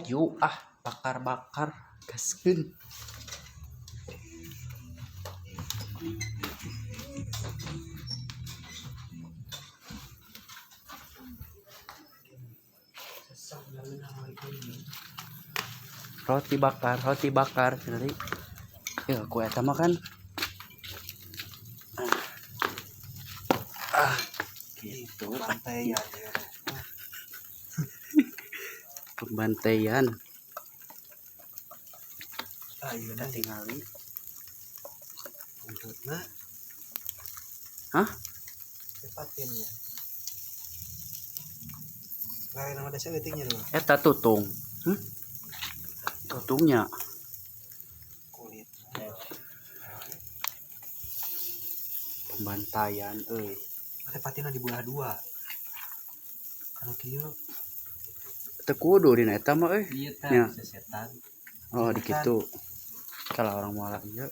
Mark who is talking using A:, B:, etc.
A: Yuk ah, bakar-bakar, gaskeun. Roti bakar cenah. Ya ku eta mah kan. Ah, gitu.
B: Pembantaian ya.
A: Pembantaian.
B: Ah, iya.
A: Kita tingali.
B: Buntutna.
A: Hah?
B: Cepatin ya. Lain nama desa leutiknya loh.
A: Eta tutung. Tutungnya.
B: Kulit.
A: Pembantaian euy.
B: Ate patina dibelah dua. Anu kieu.
A: Teu kudu dina eta mah euy.
C: Iya
A: Ya.
C: tah, sesetan.
A: Oh, di kitu. Kalau orang moal ieu.